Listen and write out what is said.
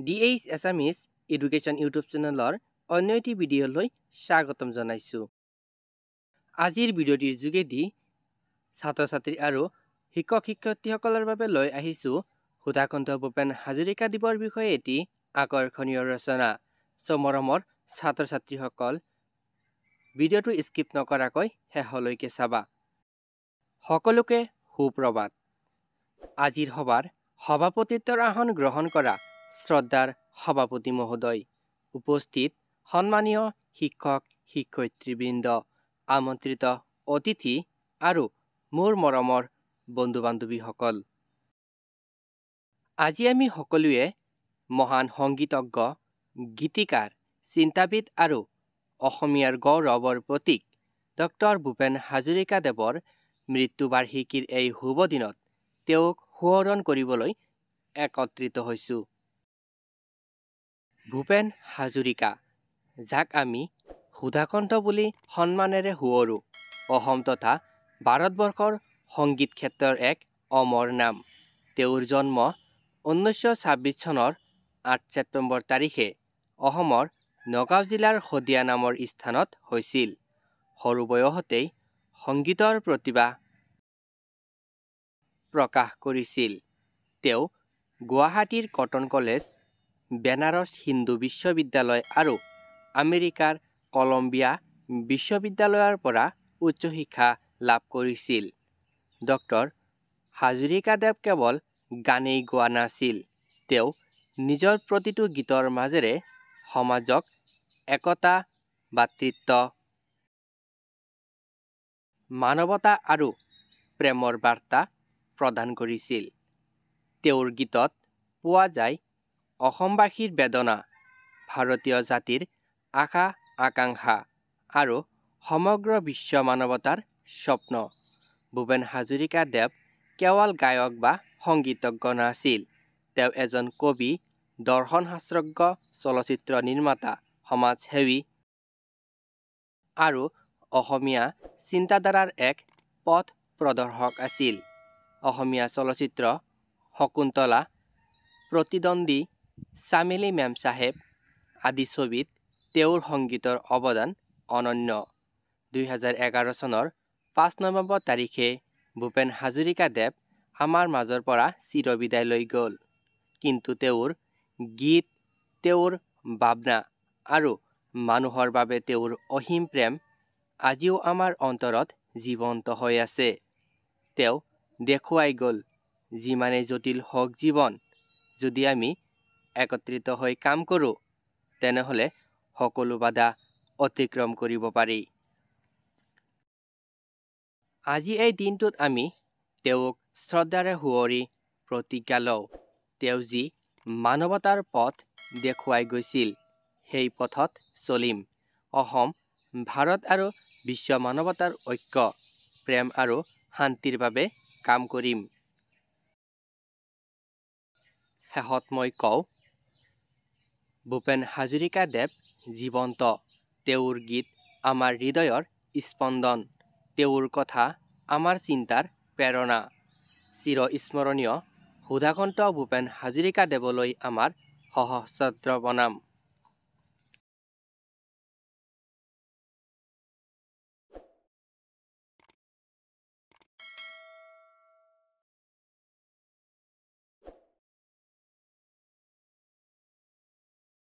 DH. এছামিছ education YouTube চেনেলৰ অন্য এটি ভিডিঅ'লৈ স্বাগতম জনাইছোঁ। আজিৰ ভিডিঅ'টিৰ যোগেদি ছাত্ৰ ছাত্ৰী আৰু শিক্ষক শিক্ষয়িত্ৰীসকলৰ বাবে লৈ আহিছোঁ সুধাকণ্ঠ ভূপেন হাজৰিকা দেৱৰ বিষয়ে এটি আকৰ্ষণীয় ৰচনা। চ' মৰমৰ ছাত্ৰ ছাত্ৰীসকল, ভিডিঅ'টো স্কিপ নকৰাকৈ শেষলৈকে চাবা। সকলোকে সুপ্ৰভাত। আজিৰ সভাৰ সভাপতিত্বৰ আসন গ্ৰহণ কৰা শ্ৰদ্ধাৰ সভাপতি মহোদয়, উপস্থিত সন্মানীয় শিক্ষক শিক্ষয়িত্ৰীবৃন্দ, আমন্ত্ৰিত অতিথি আৰু মোৰ মৰমৰ বন্ধু বান্ধৱীসকল, আজি আমি সকলোৱে মহান সংগীতজ্ঞ, গীতিকাৰ, চিন্তাবিদ আৰু অসমীয়াৰ গৌৰৱৰ প্ৰতীক ডক্টৰ ভূপেন হাজৰিকাদেৱৰ মৃত্যুবাৰ্ষিকীৰ এই শুভ দিনত তেওঁক সোঁৱৰণ কৰিবলৈ একত্ৰিত হৈছোঁ। ভূপেন হাজৰিকা, যাক আমি সুধাকণ্ঠ বুলি সন্মানেৰে সোঁৱৰোঁ, অসম তথা ভাৰতবৰ্ষৰ সংগীত ক্ষেত্ৰৰ এক অমৰ নাম। তেওঁৰ জন্ম 1926 চনৰ 8 ছেপ্টেম্বৰ তাৰিখে অসমৰ নগাঁও জিলাৰ শদিয়া নামৰ স্থানত হৈছিল। সৰু বয়সতেই সংগীতৰ প্ৰতিভা প্ৰকাশ কৰিছিল। তেওঁ গুৱাহাটীৰ কটন কলেজ, বেনাৰস হিন্দু বিশ্ববিদ্যালয় আৰু আমেৰিকাৰ কলম্বিয়া বিশ্ববিদ্যালয়ৰ পৰা উচ্চশিক্ষা লাভ কৰিছিল। ডক্টৰ হাজৰিকাদেৱ কেৱল গানেই গোৱা নাছিল, তেওঁ নিজৰ প্ৰতিটো গীতৰ মাজেৰে সমাজক একতা, ভাতৃত্ব, মানৱতা আৰু প্ৰেমৰ বাৰ্তা প্ৰদান কৰিছিল। তেওঁৰ গীতত পোৱা যায় অসমবাসীৰ বেদনা, ভাৰতীয় জাতিৰ আশা আকাংক্ষা আৰু সমগ্ৰ বিশ্ব মানৱতাৰ স্বপ্ন। ভূপেন হাজৰিকাদেৱ কেৱল গায়ক বা সংগীতজ্ঞ নাছিল, তেওঁ এজন কবি, দৰ্শনশাস্ত্ৰজ্ঞ, চলচ্চিত্ৰ নিৰ্মাতা, সমাজসেৱী আৰু অসমীয়া চিন্তাধাৰাৰ এক পথ প্ৰদৰ্শক আছিল। অসমীয়া চলচ্চিত্ৰ শকুন্তলা, প্ৰতিদ্বন্দ্বী, চামেলি মেমচাহেব আদি ছবিত তেওঁৰ সংগীতৰ অৱদান অনন্য। 2011 চনৰ 5 নৱেম্বৰ তাৰিখে ভূপেন হাজৰিকাদেৱ আমাৰ মাজৰ পৰা চিৰবিদায় লৈ গ'ল। কিন্তু তেওঁৰ গীত, তেওঁৰ ভাৱনা আৰু মানুহৰ বাবে তেওঁৰ অসীম প্ৰেম আজিও আমাৰ অন্তৰত জীৱন্ত হৈ আছে। তেওঁ দেখুৱাই গ'ল, যিমানেই জটিল হওক জীৱন, যদি আমি একত্ৰিত হৈ কাম কৰোঁ, তেনেহ'লে সকলো বাধা অতিক্ৰম কৰিব পাৰি। আজি এই দিনটোত আমি তেওঁক শ্ৰদ্ধাৰে সুঁৱৰি প্ৰতিজ্ঞা লওঁ, তেওঁ যি মানৱতাৰ পথ দেখুৱাই গৈছিল সেই পথত চলিম। অসম, ভাৰত আৰু বিশ্ব মানৱতাৰ ঐক্য, প্ৰেম আৰু শান্তিৰ বাবে কাম কৰিম। শেষত মই কওঁ, ভূপেন হাজৰিকাদেৱ জীৱন্ত। তেওঁৰ গীত আমাৰ হৃদয়ৰ স্পন্দন, তেওঁৰ কথা আমাৰ চিন্তাৰ প্ৰেৰণা। চিৰস্মৰণীয় সুধাকণ্ঠ ভূপেন হাজৰিকাদেৱলৈ আমাৰ সহস্ৰ প্ৰণাম।